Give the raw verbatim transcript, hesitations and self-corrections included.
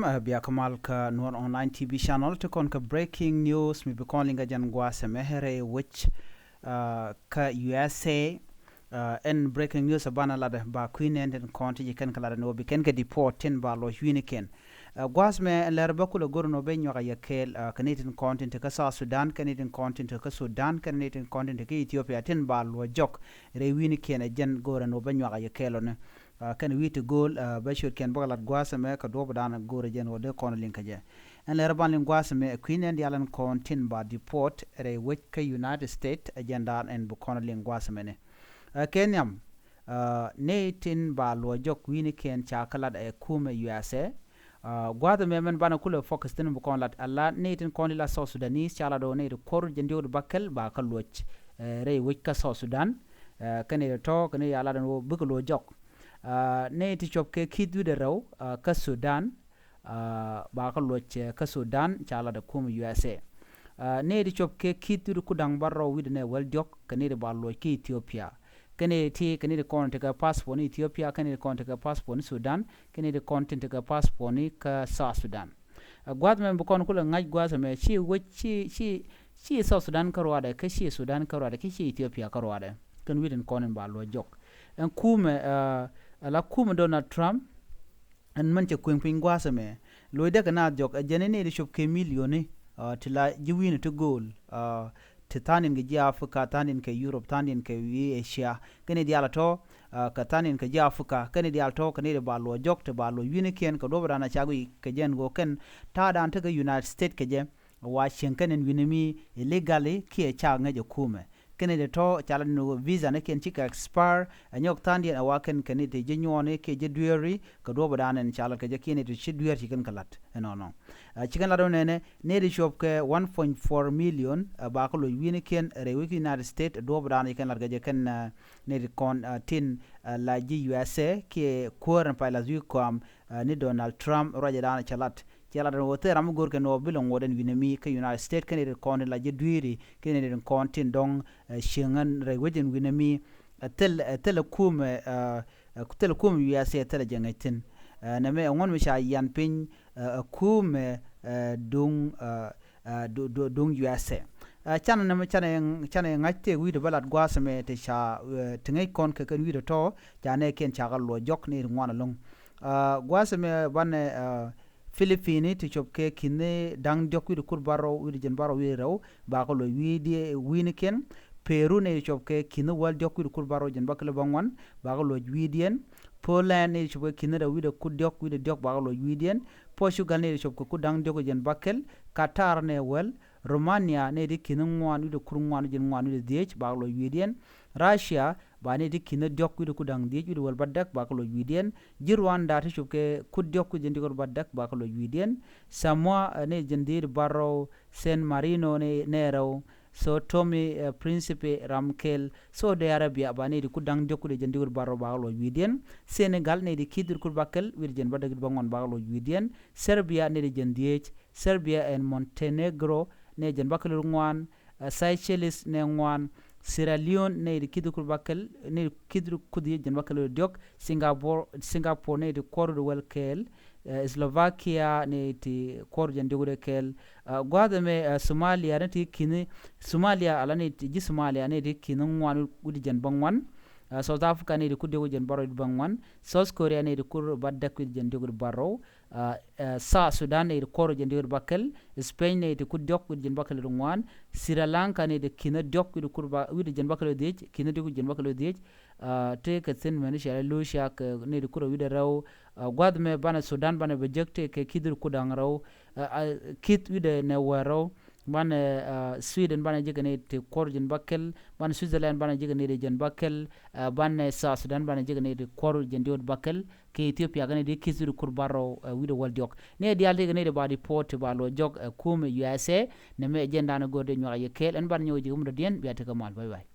Ɛ bia kä mal kä Nuɔr Online T V channel ti kɔn kä breaking news mi bi kɔn liŋ kä jɛn gua̱a̱th ɛmɛ rɛy wec kä U S A. Ɛn breaking news ɛ banɛ latdɛ ba kui̱n ɛn tin kɔn ti ji̱ kɛn kä latdɛ ni wä bi kɛn kɛ deport tin ba luɔc wi̱ni kɛn. Gua̱a̱th mɛ ɛn lɛr bä kulɛ go̱r ni wä ben nyuak a yɛ kɛɛl kä ni tin kɔn tin ti kä South Sudan kä ni tin kɔn tin ti kä Sudan kä ni tin kɔn tin ti kä Ethiopia tin ba luɔc jɔk rɛy wi̱ni kɛn ɛ jɛn go̱r ɛn wä ben nyuak a yɛ kɛɛl ɔni. Kɛn wi̱i̱ ti go̱o̱l bä ciötkiɛn bäkɛ lat gua̱a̱th ɛmɛ kɛ duɔ̱ɔ̱pdan go̱o̱rɛ jɛn ɣöö dee kɔn liŋ kä jɛ. Ɛn lɛr ban liŋ gua̱a̱th ɛmɛ ɛ kui̱n ɛn diaal ɛn kɔn tin ba deport rɛy wec kä United States ɛ jɛn daan ɛn bi kɔn liŋ gua̱a̱th ɛmɛni. Kɛ nhiam nɛy tin ba luɔc jɔk wi̱i̱ni kɛn ca kä lat ɛ kumɛ U S A. Gua̱a̱th ɛmɛ mɛn banɛ kulɛ focus thin bi kɔn lat ala nɛy tin kɔn ti la South Sudanese ca lat ɣöö nɛy ti kuɔr jɛn diɔ̱k ti bäkɛl ba kä luɔc rɛy wec kä South Sudan. Kɛn nɛy ti tɔ̱ kɛn nɛy ti a lat ɛn ɣöö bikɛ luɔc jɔk. Nɛy ti cuɔp kɛ ki̱th wi̱dɛ rɛw kä Sudan ba kä luɔc kä Sudan ca lat ɛ kumɛ U S A. Nɛy ti cuɔp kɛ ki̱th wi̱dɛ kudaŋ bärɔw wi̱dɛ nɛ wäl diɔ̱k kɛ nɛy ti ba luɔc kä Ethiopia. Kɛ nɛy ti kɛ nɛy ti kɔn ti kɛ passport ni Ethiopia kɛ nɛy ti kɔn ti kɛ passport ni Sudan kɛ nɛy ti kɔn tin ti kɛ passport ni kä South Sudan. Gua̱a̱th mɛ bi kɔn kulɛ ŋa̱c gua̱a̱th mɛ ci wec ci ci ci South Sudan kä ruadɛ kä ci Sudan kä ruadɛ kä ci Ethiopia kä ruadɛ. Kɛn wi̱i̱ tin kɔn in ba luɔc jɔk ɛn kumɛ ala kumɛ Donald Trump. Ɛn mɛn cɛ kueŋ piny gua̱a̱th ɛmɛ lo̱cdɛ kɛ naath jɔk ɛ jɛn in nɛy ti cop kɛ milioni ti la ji̱ wi̱i̱ni ti go̱o̱l ti tha̱a̱ŋ in kɛ ji̱ Africa tha̱a̱ŋ in kɛ Europe tha̱a̱ŋ in kɛ wi̱i̱ Asia kɛn in diaal a tɔ̱ kɛ tha̱a̱ŋ in kɛ ji̱ Africa kɛn in diaal tɔ̱ kɛ nɛy ti ba luɔc jɔk ti ba luɔc wi̱i̱ni kiɛn kɛ duɔ̱ɔ̱pdan a cak wi̱i̱ kɛ jɛn ɣöö kɛn ta̱a̱dan tekɛ United States kɛ jɛ. Wa cieŋ kɛn in wi̱ni mi illegally kiɛ ca ŋäc ɛ kumɛ. Kɛn in tɔ̱ ca lat ni visa ni kiɛn cikɛ expire ɛ nyɔk tha̱a̱ŋdiɛn ɛ wa kɛn kɛn in ti ji̱ nyuɔɔni kiɛ ji̱ dueeri kɛ duɔ̱ɔ̱pdan in ca lat kɛ jɛ kiɛn in ti ci dueer ci kɛn kɛ lat ɛnɔnɔ. Ci kɛn lat ɔ nɛnɛ nɛy ti cuɔp kɛ one point four million ɛ ba kä luɔc wi̱ni kiɛn rɛy wec kä United States ɛ duɔ̱ɔ̱pdan ci kɛn lat kɛ jɛ kɛn nɛy ti kɔn tin la ji̱ U S A kiɛ kuäär in pay lath wi̱i̱ kɔam ni Donald Trump ruacɛ dan cɛ lat. Cɛ lat ɛn ɣöö thil ram mi go̱o̱r kɛn ɣöö bi lɛ ŋuɔ̱t ɛn wi̱nɛ mi kä United States kɛn i̱ ri kɔn i̱ la jɛ dui̱ri kɛn i̱ ri kɔn tin dɔ̱ŋ cieŋ ɛn rɛy wec ɛn wi̱nɛ mi. Thil thil ɛ kumɛ thil ɛ kumɛ U S A thil ɛ jɛ ŋäc thi̱n. Nɛmɛ ɛŋuɔ̱n mi ca yian piny ɛ kumɛ duŋ duŋ U S A. Canɛ nɛmɛ canɛ canɛ ŋa̱c tëëk wi̱i̱dɛ bä lat gua̱a̱th ɛmɛ ti ca ti ŋäc kɔn kɛ kɛn wi̱i̱dɛ tɔ̱ ca nɛɛkiɛn ca kɛ luɔc jɔk ni ri ŋuan ɛlɔ̱ŋ. Gua̱a̱th ɛmɛ banɛ Philippine ti cop kɛ ki̱ni da̱ŋ diɔ̱k wi̱cdɛ kur bärɔw wi̱cdɛ jiɛn bärɔw wi̱cdɛ rɛw bakɛ luɔc wi̱i̱diɛn wi̱i̱nikiɛn. Peru nɛy ti cop kɛ ki̱ni wäl diɔ̱k wi̱cdɛ kur bärɔw jiɛn bäkɛl bäŋuan bakɛ luɔc wi̱i̱diɛn. Poland nɛy ti cop kɛ ki̱ni rɛw wi̱cdɛ kur diɔ̱k wi̱cdɛ diɔ̱k bakɛ luɔc wi̱i̱diɛn. Portugal nɛy ti cop kɛ kur da̱ŋ diɔ̱k wi̱cdɛ jiɛn bäkɛl. Qatar nɛy wäl. Romania nɛy ti ki̱ni ŋuan wi̱cdɛ kur ŋuan wi̱cdɛ jiɛn ŋuan wi̱cdɛ dhiec bakɛ luɔc wi̱i̱diɛn. Russia ba nɛy ti ki̱ni diɔ̱k wi̱cdɛ kur da̱ŋ dhiec wi̱cdɛ wäl bädäk bakɛ luɔc wi̱i̱diɛn. Ji̱ Rwanda ti cop kɛ kur diɔ̱k wi̱cdɛ jiɛn diɔ̱k bädäk bakɛ luɔc wi̱i̱diɛn. Samoa nɛy jiɛn dhiec bärɔw. Saint Marino nɛy rɛw. Sao Tome Principe ram kɛl. Saudi Arabia ba nɛy ti kur da̱ŋ diɔ̱k wi̱cdɛ jiɛn diɔ̱k bärɔw bakɛ luɔc wi̱i̱diɛn. Senegal nɛy ti ki̱th wi̱cdɛ kur bäkɛl wi̱cdɛ jiɛn bädäk wi̱cdɛ bäŋuan bakɛ luɔc wi̱i̱diɛn. Serbia nɛy ti jiɛn dhiec. Serbia and Montenegro nɛy jiɛn bäkɛl wi̱cdɛ ŋuan. Seychelles nɛy ŋuan. Sierra Leone nɛy ti ki̱th kur bäkɛl nɛy ki̱th kur dhiec jiɛn bäkɛl wi̱cdɛ diɔ̱k. Singapore Singapore nɛy ti kuɔr wi̱cdɛ wäl kɛɛl. Slovakia nɛy ti kuɔr jiɛn diɔ̱k wi̱cdɛ kɛɛl. Gua̱a̱th ɛmɛ Somalia nɛy ti ki̱ni Somalia ala nɛy ti ji̱ Somalia nɛy ti ki̱ni ŋuan wi̱cdɛ jiɛn bäŋuan. South Africa nɛy ti kur diɔ̱k wi̱cdɛ jiɛn bärɔw wi̱cdɛ bäŋuan. South Korea nɛy ti kur bädäk wi̱cdɛ jiɛn diɔ̱k wi̱cdɛ bärɔw. South Sudan nɛy ti kuɔr jiɛn diɔ̱k wi̱cdɛ bäkɛl. Spain nɛy ti kur diɔ̱k wi̱cdɛ jiɛn bäkɛl wi̱cdɛ ŋuan. Sri Lanka nɛy ti ki̱ni diɔ̱k wi̱cdɛ kur wi̱cdɛ jiɛn bäkɛl wi̱cdɛ dhiec ki̱ni diɔ̱k wi̱cdɛ jiɛn bäkɛl wi̱cdɛ dhiec. Tëë kɛ thi̱n mɛn i̱ cɛ lɛ lo̱c cia kɛ nɛy ti kur wi̱cdɛ rɛw. Gua̱th mɛ banɛ Sudan banɛ bɛ jek tëë kɛ ki̱th wi̱cdɛ kur da̱ŋ rɛw. Ki̱th wi̱cdɛ nɛ wäl rɛw. Banɛ Sweden banɛ jek kɛ nɛy ti kuɔr jiɛn bäkɛl. Banɛ Switzerland banɛ jek kɛ nɛy ti jiɛn bäkɛl. Banɛ South Sudan banɛ jek kɛ nɛy ti kuɔr jiɛn diɔ̱k bäkɛl. Kɛ Ethiopia kɛ nɛy ti ki̱th wi̱cdɛ kur bärɔw wi̱cdɛ wäl diɔ̱k. Nɛy diaal tëë kɛ nɛy ti ba deport ti ba luɔc jɔk ɛ kumɛ U S A. Nɛmɛ ɛ jɛn dan go̱r dee nyuak a yɛ kɛɛl ɛn banɛ nyɔk ji̱ kɛ mudɔ̱diɛn bia tekɛ mal. Bye bye.